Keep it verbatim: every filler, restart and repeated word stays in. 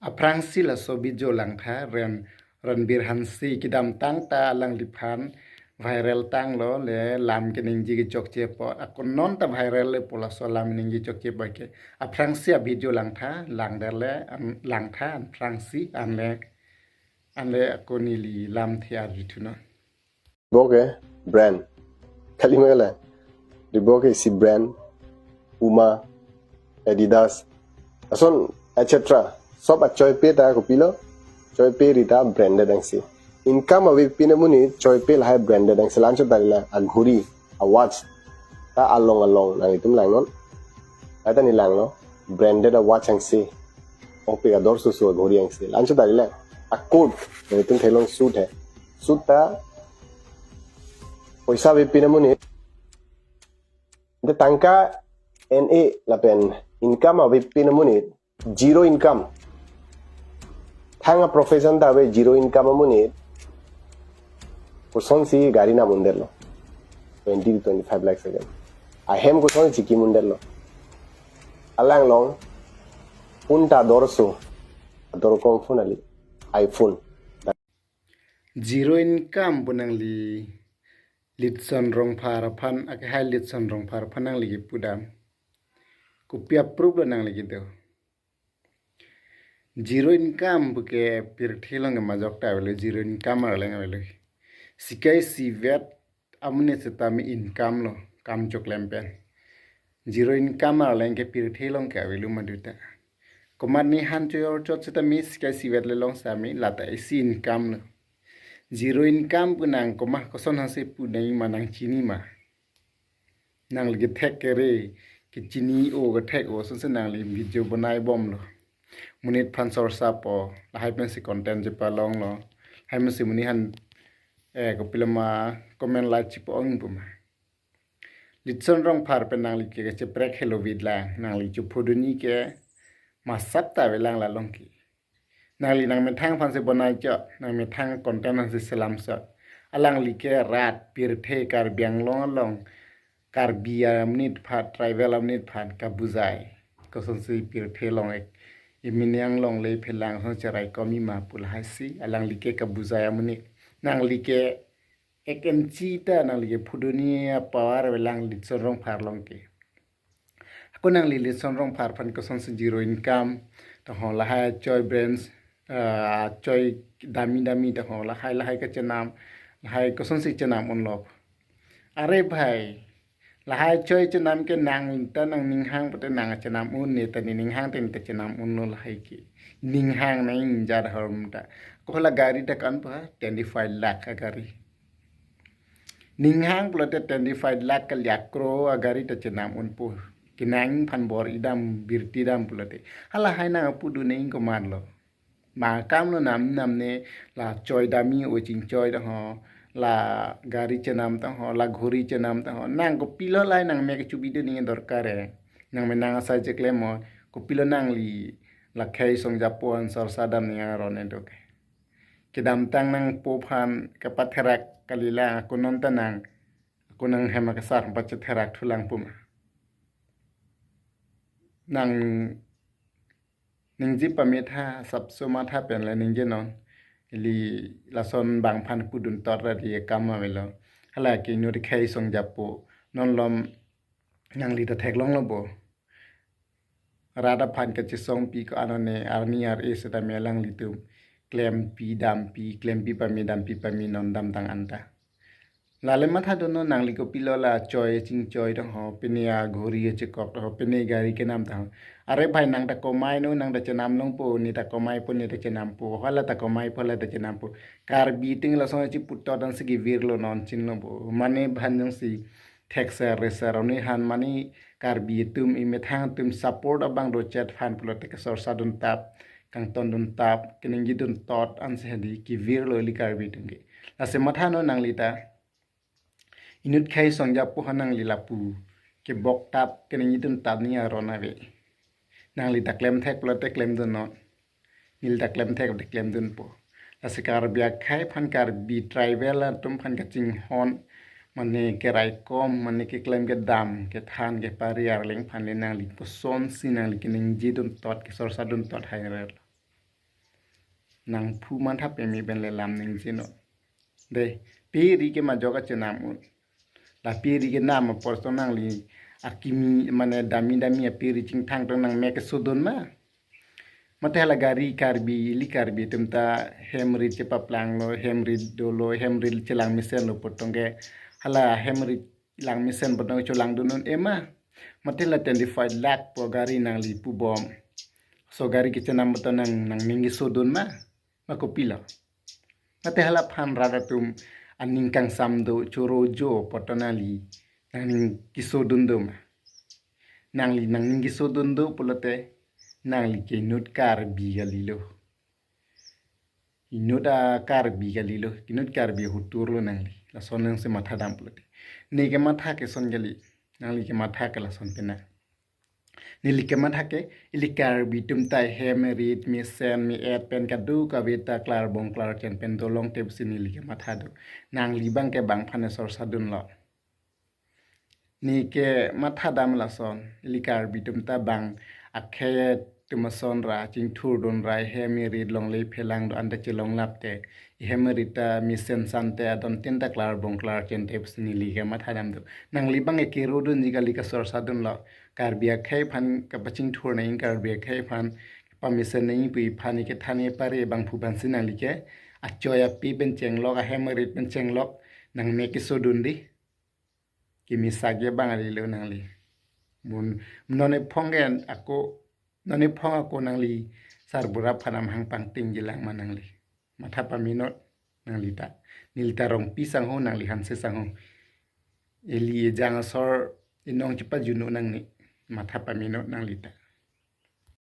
Aphrangsi laso video langtha, Ran Ranbir Hanse kedamtang ta alangliphan viral tanglo le lam keningje kechokche apot. Ako non ta viral le po laso lam ningje chokche apot ke. Aphrangsi a video langtha, langder le an, langtha aphrangsi anle anle ako neli lamthe arju thunon. Reebok ke brand. Kali mangala. Reebok ke isi brand. Puma, Adidas, ason, et cetera. Sob achoipe ta kopilo, choipe rita branded angsi. Income avepin amonit choipe lahai branded angsi. La-anchot ta rila, aghuri, awatch ta along along nanglitum langnon. Ai ta neli langlo, branded awatch angsi. Ongpik ador susu aghuri angsi. La-anchot ta rila, acoat, nanglitum theklong suit he. Suit ta poisa avepin amonit. Ante tangka en-e lapen income avepin amonit, zero income. Thang a profession ta ave zero income amonit. Kosonsi gari nam undetlo. Twenty to twenty-five lakhs again. Ahem kosonsi chikim undetlo. Alanglong phone ta ador su. Ador kom phone kali. iPhone. Zero income pu nangli Litson Rongphar aphan, akehai Litson Rongphar aphan nangli kepudam. Kopi a-proof lo nangli kedo? Zero income pu ke pirthe along ke majok ta avelo, zero income arleng avelo. Sikai sivet amonit setame income lo, kam choklem pen. Zero income arleng ke pirthe along ke avelo maduta. Komat ne han choyor chot setame sikai sivet le long setame lata isi income lo. Zero income pu nang komat koson hasi pu nang ma nangchini ma? Nangli kethek kere, kechini o kethek o asonsi nangli video bonai bomlo. Monit aphan sorsa po, lahai pensi content chepalonglo. Lahai pensi monit aphan, eh, kopiloma comment like chepa-ong pu ma? Litson Rongphar pen nangli ke kacheprek helo vidla, nangli chuphoduni ke masap ta avelang la along ke. Nangli nangmethang aphansi bonai chot, nangmethang content aphansi selam chot. Alangli ke rat pirthe Karbi Anglong along, Karbi amonit aphan, tribal amonit aphan kabujai. Kosonsi pirthe along ek, imining along le phelang son cherai komi ma pu lahai si, alangli ke kabujai amonit. Nangli ke ek inchi ta nangli kephoduni a-power avelang Litson Rongphar along ke. Ako nangli Litson Rongphar aphan kosonsi zero income, ta ho lahai choi brands, ah, choi dami dami ta ho lahai lahai kachenam, lahai kosonsi chenam unlo? Are bhai, lahai choi chenam ke nang ta nangning hang pute nang chenam un, ne ta nening hang te ne ta chenam unlo lahai ke. Ning hang nang ingjat horm ta. Ko la gari ta kan pa twenty-five lakh a gari. Ning hang pulote twenty-five lakh kali a-crore a gari ta chenam unpo. Kenang aphan bor-idam birti dam pulote. Halahai nang apu du neng komat lo. Ma kam lo nam nam ne la choi dami o chingchoi ta ho. La gari chenam ta ho, la ghuri chenam ta ho. Nang kopilo lahai nangmek kechubi du neng dorkar e. Nangmenang asai cheklem o. Kopilo nangli la khei songjapo an sorsa dam neng aron e do ke. Kedamtang nangpo aphan kapatherak kalilang, ako non ta nang, ako nang hem akesar pachetherak thulang pu ma? Nang ningje pametha, sapso matha pen le ningjenon. Ili lason bang aphan pudun tot ra di akam avelo. Hala ke inut khei songjapo. Non malom nangli ta theklonglo bo. Rat aphan kachesongpi ko-an one arni ar-e setame alanglitum klempi dampi, klempi pame dampi pame non damtang anta. Lale matha donon, nangli kopilo la choi chingchoi ta ho, pine a ghuri chekok ta ho, pine gari kenam ta ho. Are bhai, nang ta komai no, nang ta chenam longpo, ne ta komaipo, ne ta chenampo, hala ta komaipo, hala ta chenampo. Karbi atum lason chiputot ansi kevirlo non chinlo bo. Mane bhanjong si thekser reser oni han mane Karbi atum, imethang atum support abang dochet aphan pulote kesorsa duntap, kangton duntap, keningje duntot ansi hadi kevirlo ili Karbi atum ke. Lasi matha no nangli ta. Inut khei songjapo ha nangli lapu keboktap keningje duntap ni aron ave. Nangli ta klemthek pulote klemdunnon. Neli ta klemthek pulote klemdunpo. Lasi Karbi akhei aphan, Karbi tribal atum aphan kachinghon, mane keraikom, mane keklem kedam, kethan kepari arleng aphan le nangli kosonsi nangli keningje duntot, kesorsa duntot hairerlo. nangphu matha peme pen le lam ningjenon. De, pe ri ke majok achenam un. La pe ri kenam apor to nangli akimi mane dami dami ape ri chingthang to nangmek kesodun ma. Mate hala gari Karbi, ili Karbi atum ta hem rit chepaplanglo, hem rit dolo, hem rit chelang mesenlo pu tangte, hala hem rit lang mesen pu tangte cholangdun un-e ma. Mate la twenty-five lakh pu gari nangli pubom. Laso gari kechenam pu to nang nangning kesodun ma. Ma kopilo. Mate halaphan rat atum aning kangsam do, choro jo pu to nangli nangning kesodun do ma. Nangli nangning kesodun do pulote nangli ke inut Karbi kalilo. Inut a Karbi kalilo, inut Karbi ahutur lo nangli. Lason nangsi mathadam pulote. Ne kematha ke son kali, nangli kematha ke lason pena. Neli kematha ke, ili Karbi atum ta hem rit mesen me-et pen kadokave ta klarbong klarchen pen dolongte pusi neli kematha do. Nangli abang ke bang aphan sorsadunlo. Ne kemathadam lason, ili Karbi atum ta bang akhei atum ason ra chingthurdun ra hem rit longle phelang do-an ta chelonglapte, hem rit ta mesen sante adon tin ta klarbong klarchente pusi neli kemathadam do. Nangli abang ke kerodunji kali, kasorsadunlo. Karbi akhei aphan kapachingthur nangji, Karbi akhei aphan kapamesen nangji pu aphan ne kethan pare abang phu aphansi nangli ke achoi ape pen chenglok, ahem rit pen chenglok nangmek kesodun dei. Kemesa ke bang kalilo nangli. Mun non ephong ke ako, non ephong ako nangli sarbura aphan amahang pangting jilang ma nangli. Matha pamenon nangli ta. Neli ta Rongpi sangho, nangli Hanse sangho. Eli ejang asor inong chepajunu nangne. Matha pamenon nangli ta.